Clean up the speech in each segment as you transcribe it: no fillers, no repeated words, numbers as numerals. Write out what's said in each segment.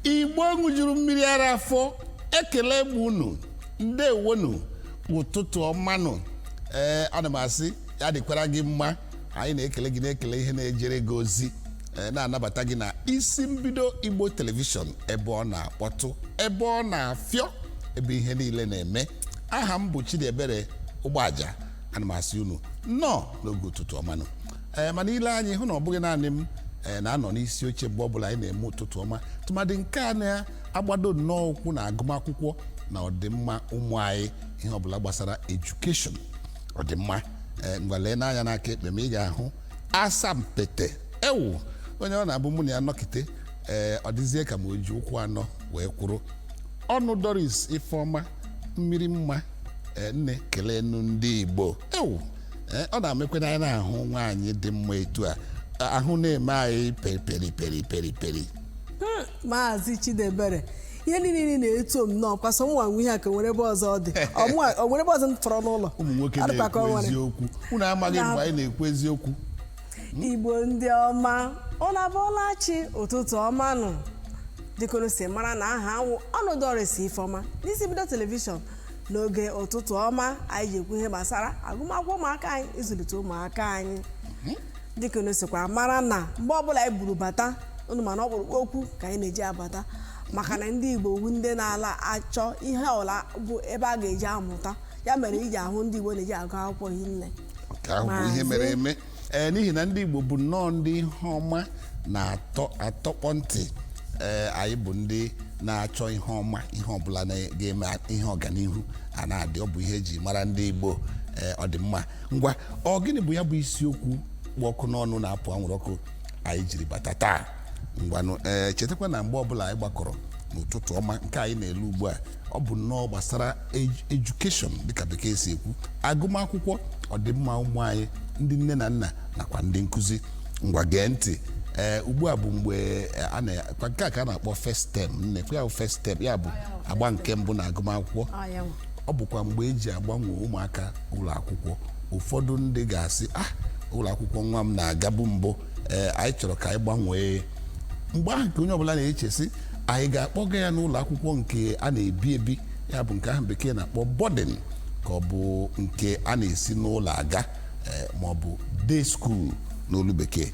Igbo ṅụjuru mmiri ara afọ, ekele m unu. Ndewonu, ụtụtụ ọmanụ. Ee, ana m asị ya dịkwara gị mma. Anyị na-ekele gị, na-ekele ihe na-ejere gị ozi, ee, na-anabata gị na Isi Mbido Igbo Television, ebe ọ na-akpọtụ, ebe ọ na-afịọ, ebe ihe niile na-eme. Aha m bụ Chidiebere Ụgbọaja. Ana m asị unu nnọọ n'oge ụtụtụ ọmanụ. Ee, mana ile anyị hụ na ọ bụghị naanị m ee na-anọ n'isi oche mgbe ọbụla anyị na-eme ụtụtụ ọma, tụmadị nke a na-agbado nnọọ ụkwụ na agụmakwụkwọ na ọdịmma ụmụ anyị, ihe ọbụla gbasara education, ọdịmma. Ee, ngwa, lee n'anya n'aka ekpe ma ị ga-ahụ asampete ewu, onye ọ na-abụ mụ na ya nọkite, ee, ọ dịzie ka ma o ji ụkwụ anọ wee kwụrụ ọnụ. Doris Ifeọma mmiri mma. Ee, nne, kelenu ndị Igbo. Ewu, ee, ọ na-amekwe na anyị na-ahụ nwaanyị dị mma etu a, ahụ na-eme anyị peri peri peri peri peri. Maazị Chidebere, ihe niile na-eto m nnọọ kwasọ nwa nwe ihe a ka nwere ebe ọzọ ọ dị. Ọ nwere ebe ọzọ m fọrọ n'ụlọ. Ụmụ nwoke Ọ dịkwa ka ọ na-ekwu nwere. eziokwu. Unu amaghị mgbe anyị na-ekwu eziokwu. Igbo ndị ọma, ụnụ abọọla chi, ụtụtụ ọma nụ. Dịka unu si mara na aha awụ ọnụ Doris Ifeọma n'Isi Mbido Television, n'oge ụtụtụ ọma anyị ji ekwu ihe gbasara agụmakwụkwọ ụmụaka anyị, ịzụlite ụmụaka anyị. Dịka unu sikwa mara na mgbe ọbụla anyị buru bata unu, mana ọkpụrụkpụ okwu ka anyị na-eji abata, maka na ndị Igbo wu ndị na-ala achọ ihe ọla bụ ebe a ga-eji amụta. Ya mere iji ahụ ndị Igbo na-eji agụ akwụkwọ hinne. Nke ahụ bụ ihe mere eme. Ee, n'ihi na ndị Igbo bụ nnọọ ndị ihe ọma na-atọ atọkpọ ntị. Ee, anyị bụ ndị na-achọ ihe ọma, ihe ọbụla ga-eme ihe ọganihu a na-adị, ọ bụ ihe eji mara ndị Igbo. Ee, ọ dị mma. Ngwa, ọ gịnị bụ ya bụ isiokwu kpụ ọkụ n'ọnụ na-apụ anwụrụ ọkụ anyị jiri bata taa? Ngwanụ, ee, chetakwa na mgbe ọbụla anyị gbakọrọ n'ụtụtụ ọma nke anyị na-ele ugbu a, ọ bụ nnọọ gbasara education, dịka Bekee si ekwu, agụmakwụkwọ, ọdịmma ụmụ anyị, ndị nne na nna nakwa ndị nkụzi. Ngwa, gee ntị. Ee, ugbu a bụ mgbe a na nke a ka a na-akpọ first term. Nne ya bụ first term, ya bụ agba nke mbụ na agụmakwụkwọ. Ọ bụkwa mgbe eji agbanwe ụmụaka ụlọ akwụkwọ. Ụfọdụ ndị ga-asị, "Ah, ụlọ akwụkwọ nwa m na-agabu mbụ, ee, anyị chọrọ ka anyị gbanwee." Mgbe ahụ ka onye ọbụla na-echesi, anyị ga-akpọga ya n'ụlọ akwụkwọ nke a na-ebi ebi, ya bụ nke ahụ Bekee na-akpọ boarding, ka ọ bụ nke a na-esi n'ụlọ aga, ma ọ bụ day school n'olu Bekee.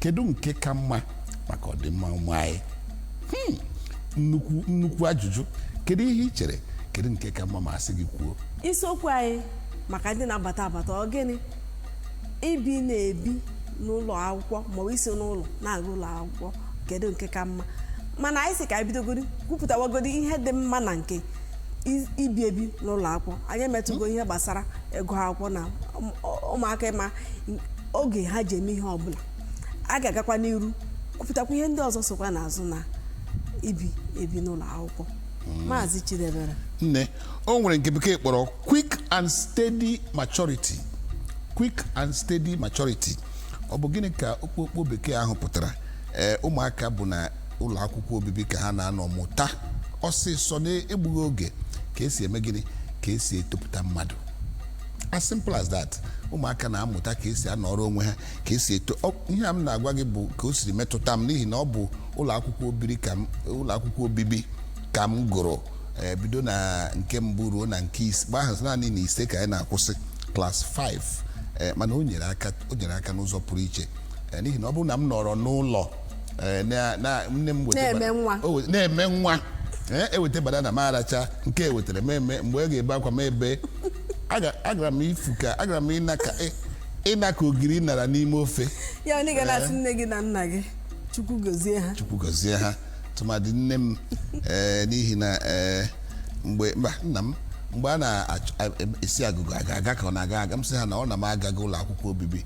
Kedu nke ka mma maka ọdịmma ụmụ anyị? Nnukwu nnukwu ajụjụ. Kedu ihe ị chere? Kedu nke ka mma ma asị gị kwuo? Isiokwu anyị maka ndị na-abata abata, ọ gịnị? Ibi na-ebi n'ụlọ akwụkwọ maọbụ isi n'ụlọ na-aga ụlọ akwụkwọ, kedu nke ka mma? Mana anyị sị ka anyị bidogodi kwupụtawagodi ihe dị mma na nke ibi ebi n'ụlọ akwụkwọ. Anyị emetụgo ihe gbasara ịgụ akwụkwọ na ụmụaka, ịma oge ha ji eme ihe ọbụla. A ga-agakwa n'iru kwupụtakwa ihe ndị ọzọ sokwa n'azụ na ibi ebi n'ụlọ akwụkwọ. Maazị Chidebere. Nne, o nwere nke Bekee kpọrọ quick and steady maturity. Quick and steady maturity, ọ bụ gịnị ka okpokpo Bekee ahụ pụtara? Ee, ụmụaka bụ na ụlọ akwụkwọ obibi ka ha na-anọ mụta ọsịsọ na-egbughị oge ka esi eme gịnị, ka esi etopụta mmadụ. As simple as that. Ụmụaka na-amụta ka esi anọrọ onwe ha, ka esi eto. Ihe a m na-agwa gị bụ ka o siri metụta m, n'ihi na ọ bụ ụlọ akwụkwọ obiri ka m, ụlọ akwụkwọ obibi ka m gụrụ, ee, bido na nke mbụ ruo na nke ise. Mgbe ahụ naanị na ise ka anyị na-akwụsị, class 5. Ee, mana o nyere aka, o nyere aka n'ụzọ pụrụ iche. Ee, n'ihi na ọ bụrụ na m nọrọ n'ụlọ, ee, na nne m weta Na-eme nwa. Na-eme nwa. Ee, eweta banana m aracha, nke ewetara m eme mgbe ọ ga-ebe akwa m ebe. Agara m ifu ka agara m ịna ka ịna ka ogiri nara n'ime ofe. Ya onye ga na-asị nne gị na nna gị, Chukwu gozie ha. Chukwu gọzie ha, tụmadị nne m. Ee, n'ihi na, ee, mgbe mba nna m, mgbe a na-esi agụgụ aga aga ka ọ na-aga aga, m sị ha na ọ na m agaghị ụlọ akwụkwọ obibi.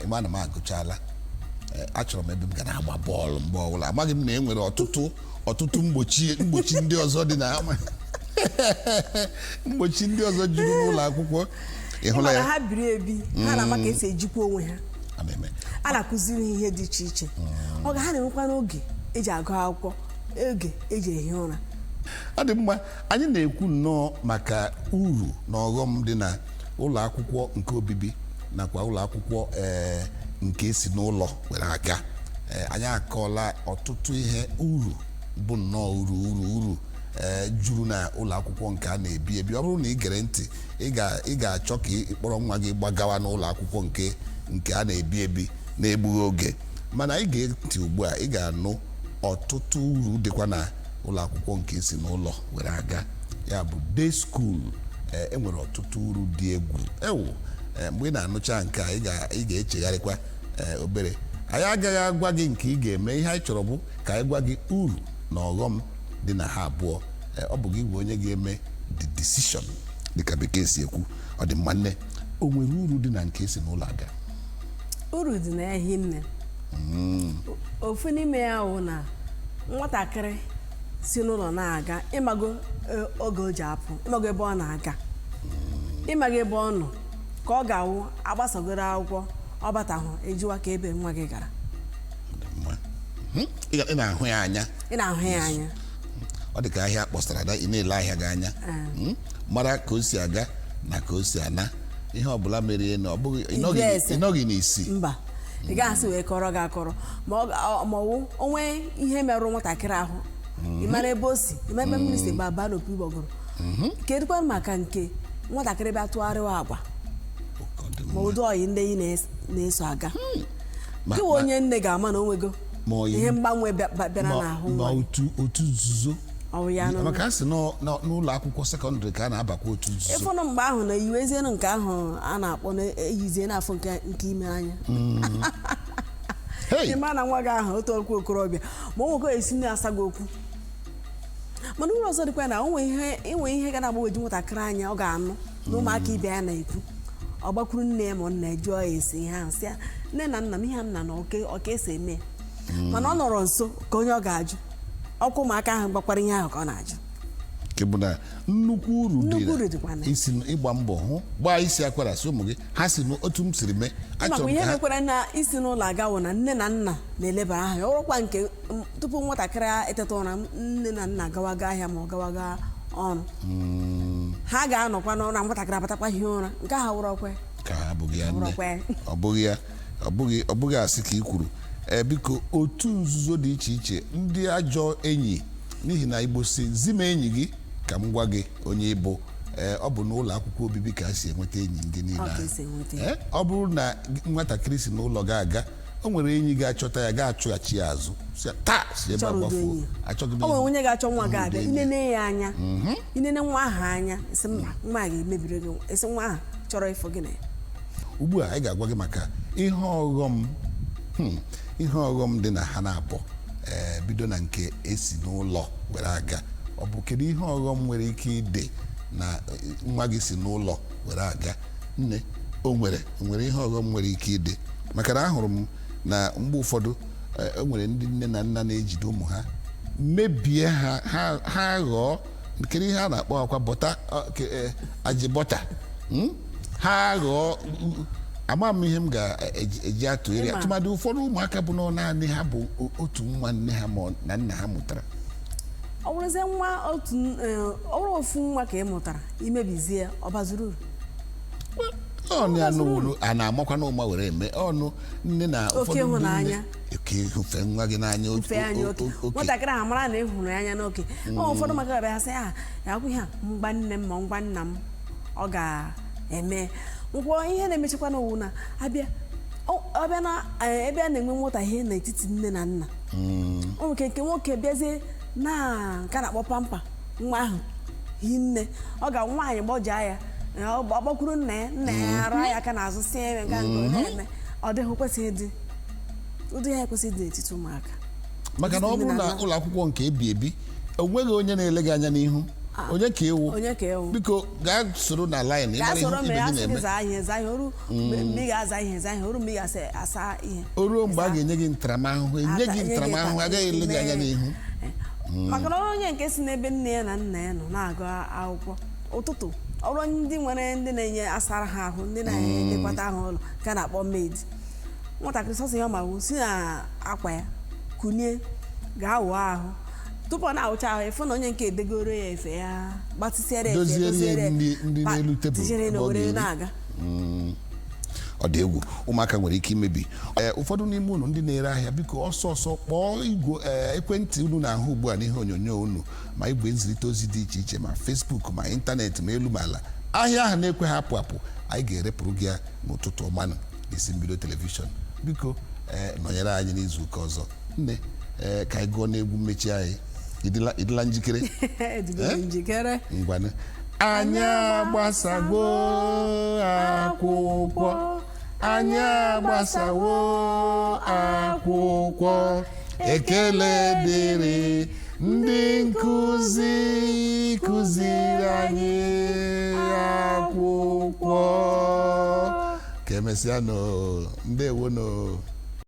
Ịma na m agụchala. Ee, achọrọ m ebe m ga na-agba bọọlụ mgbe ọbụla. Amaghị m na e nwere ọtụtụ ọtụtụ mgbochi ndị ọzọ dị na mgbochi ndị ọzọ juru n'ụlọ akwụkwọ. Ị hụla Ịma na ya? Ha biri ebi, ha na-ama ka esi ejikwa onwe ha. A na-eme. A na-akụziri ha ihe dị iche iche. Ọ ga ha na-enwekwa n'oge eji agụ akwụkwọ, oge eji ehi ụra. Ọ dị mma. Anyị na-ekwu nnọọ maka uru na ọghọm dị na ụlọ akwụkwọ nke obibi nakwa ụlọ akwụkwọ, ee, nke esi n'ụlọ were aga. Ee, anyị akọọla ọtụtụ ihe, uru na Bụ nnọọ uru uru uru juru na ụlọ akwụkwọ nke a na-ebi ebi. Ọ bụrụ na ị gere ntị, ị ga-achọ ka ị kpọrọ nwa gị gbagawa n'ụlọ akwụkwọ nke a na-ebi ebi na-egbughị oge. Mana ị ga ntị ugbu a, ị ga-anụ ọtụtụ uru dịkwa na ụlọ akwụkwọ nke esi n'ụlọ were aga, ya bụ day school. Enwere ọtụtụ uru dị egwu ewu. Mgbe ị na-anụcha nke a, ị ga-echegharịkwa obere. Anyị agaghị agwa gị nke ị ga-eme. Ihe anyị chọrọ bụ ka anyị gwa gị uru na ọghọm dị na ha abụọ. Ọ bụ gị bụ onye ga-eme the decision, dịka Bekee si ekwu. Ọ dị mma, nne. O nwere uru dị na nke esi n'ụlọ aga? Uru dị na ya hinne. Ofu n'ime ya wụ na nwatakịrị si n'ụlọ na-aga, ịmago oge o ji apụ, ịmago ebe ọ na-aga, ịmago ebe ọ nọ, ka ọ ga-awụ agbasagoro akwụkwọ, ọ batahụ, ejiwa ka ebe nwa gị gara. Ọ dị mma. Ị na-ahụ ya anya. Ị na-ahụ ya anya. Ọ dị ka ahịa kpọsara na ị na-ele ahịa gị anya, mara ka o si aga na ka o si ana, ihe ọbụla mere na ọ bụghị Ị jụọ ese. Ị nọghị n'isi. Mba, ị gaghị asị wee kọrọ gị akọrọ ma ọ wụ onwe ihe merụ nwatakịrị ahụ, ị mara ebe o si, ị mara ebe mmiri si gba baa n'opi ụgbọgụrụ. Kedụkwa maka nke nwatakịrị bịa tụgharịwa agwa Ọ dị ma mma. ụdị ọyị ndị ị na-eso aga, Ma- gị wụ onye nne ga-ama na o nwego Ma ọyị- ihe mgbanwe bịara ma n'ahụ ma nwa gị. otu nzuzo. Ọ bụ ya nụ. Maka a sị n'ụlọ akwụkwọ sekọndịrị ka a na-abakwa otu nzuzo. Ịfụnụ mgbe ahụ na eyiwezienụ nke ahụ a na-akpọ na eyizie n'afọ nke ime anya. Hey! Ị ma na nwa gị ahụ otu okwu okorobịa ma o nwekwa esi na-asa gị okwu. Mana uru ọzọ dịkwa na o nwee ihe, inwe ihe ga na-agbagwoju nwatakịrị anya, ọ ga-anụ na ụmụaka ibe ya na-ekwu, ọ gbakwuru nne ya ma nna ya, jụọ ya esi ihe ahụ, sị ya, "Nne na nna m, ihe a nna na oke ọka esi eme ya." Mana ọ nọrọ nso ka onye ọ ga-ajụ ọkwa ụmụaka ahụ gbakwara ihe ahụ ka ọ na-ajụ. Nke bụ na nnukwu uru dị Nnukwu na uru dịkwa na ya. isi ịgba mbọ hụ gbaa isi akwara sị ụmụ gị ha si n'otu m siri mee. Achọrọ Makwa m ihe ka ha mekwara na isi n'ụlọ agawo na nne na nna na-elebara aha ya ọrụkwa nke tupu nwatakịrị eteta ụra, nne na nna gawaga ahịa ma ọ gawaga ọrụ, ha ga-anọkwa n'ụra, nwatakịrị abatakwa hie ụra. Nke ahụ wụrọkwe. Ka ha abụghị ya, nne. Wụrọkwe. Ọ bụghị ya, ọ bụghị asị ka ị kwuru. Ee, biko, otu nzuzo dị iche iche, ndị ajọ enyi, n'ihi na Igbo si zi m enyi gị ka m gwa gị onye ịbụ. Ee, ọ bụ n'ụlọ akwụkwọ obibi ka a si enweta enyi ndị niile Ọ ka ahụ. esi enweta ya. Ee, ọ bụrụ na nwatakịrị si n'ụlọ ga-aga, o nwere enyi ga-achọta ya, ga-achụghachi ya azụ, sị ya, taa si ebe a Chọrọ ụdị gbafuo. enyi. Achọghị m O nwere ịhụ- onye ga-achọ nwa ịhụ gị ụdị abịa enyi a. inene ya anya, inene nwa ahụ anya, isi mba, nwa a ga-emebiri gị, isi nwa ahụ chọrọ ịfụ gị na ya. Ugbu a anyị ga-agwa gị maka ihe ọghọm, ihe ọghọm dị na ha na-abụ. Ee, bido na nke esi n'ụlọ were aga. Ọ bụ kedu ihe ọghọm nwere ike ịdị na nwa gị si n'ụlọ were aga? Nne, o nwere ihe ọghọm nwere ike ịdị? Maka na ahụrụ m na mgbe ụfọdụ o nwere ndị nne na nna na-ejide ụmụ ha mebie ha, ha ghọọ kedu ihe a na-akpọ akwa bọta, ajị bọta. Ha ghọọ, ama m ihe m ga-eji atụgharị ya. Ịma. Tụmadị ụfọdụ ụmụaka bụ na naanị ha bụ otu nwa nne ha ma na nna ha mụtara. Ọ bụrụzie nwa otu, ọ bụrụ ofu nwa ka ị mụtara, imebizie ya, ọ bazuru uru? Ọnụ ya n'ụlọ a na-amakwa n'ụma were eme ọnụ nne na Oke ụfọdụ ndị nne. ịhụnanya. Oke ịhụfe nwa gị n'anya. Mfe anya oke. Oke. Nwatakịrị ahụ mara na ị hụrụ ya anya n'oke. Ọ ụfọdụ maka ga-abịa sị ya ya akwụ ihe a mgba nne m ma ngwa nna m, ọ ga-eme nkwọ ihe na-emechakwa n'owu na abịa abịa na ebe a na-enwe nghọtahie n'etiti nne na nna. O nwere nke nwoke bịazie na nke a na-akpọ pamper nwa ahụ hinne, ọ ga nwaanyị gbọjaa ya, ọ gbakwuru nna ya, nna ya ara ya aka n'azụ, si eme nke a nke ọ na-eme. Ọ dịghị kwesịghị ịdị, ụdị ya ekwesịghị ịdị n'etiti ụmụaka. Maka na ọ bụrụ na ụlọ akwụkwọ nke ebi ebi, o nweghị onye na-ele gị anya n'ihu onye ka ịwụ. Onye ka ịwụ. Biko gaa soro na line. Gaa ịmara ihe soro ibe mere gị asị gị na-eme. Zaa ihe, zaa ihe oru mgbe ị ga-aza ihe, zaa ihe oru mgbe ị ga-asa asa ihe. O ruo mgbe a ga-enye gị ntaramahụhụ, enye gị ntaramahụhụ, agaghị ele gị anya n'ihu. Maka na onye nke si n'ebe nne ya na nna ya nọ na-agụ akwụkwọ ụtụtụ, ọrụ ndị nwere ndị na-enye asara ha ahụ, ndị na-elekwata ha ụlọ ka a na-akpọ maid, nwatakịrị sọsọ ya ma wụ si na akwa ya kunie gaa wụọ ahụ. Tupu ọ na-awụcha ahụ, ịfụ na onye nke edegoro ya efe ya, gbatịsịara efe. Doziere ya Doziere ya, nri n'elu tebụl tinyere ebe na ọ were ga-eri. na-aga. Ọ dị egwu, ụmụaka nwere ike imebi. Ee, ụfọdụ n'ime unu ndị na-ere ahịa, biko, ọsọ ọsọ kpọọ igwe ekwentị unu na-ahụ ugbu a n'ihe onyonyo unu, ma igwe nzirịta ozi dị iche iche, ma Facebook, ma ịntanetị, ma elu ma ala. Ahịa ahụ na-ekwe ha apụ apụ, anyị ga-erepụrụ gị ya n'ụtụtụ ọmanụ n'isi mbido telivishọn. Biko, ee, nọnyere anyị n'izu ụka ọzọ. Nne, ee, ka anyị gụọ n'egwu mmechi anyị. Ịdịla njikere? Edịgo m njikere. Ngwanụ, anyị agbasago akwụkwọ, anyị agbasawo akwụkwọ. Ekele dịrị ndị nkụzi kụziri anyị akwụkwọ. Ka emesịa nụ, ndewonụ.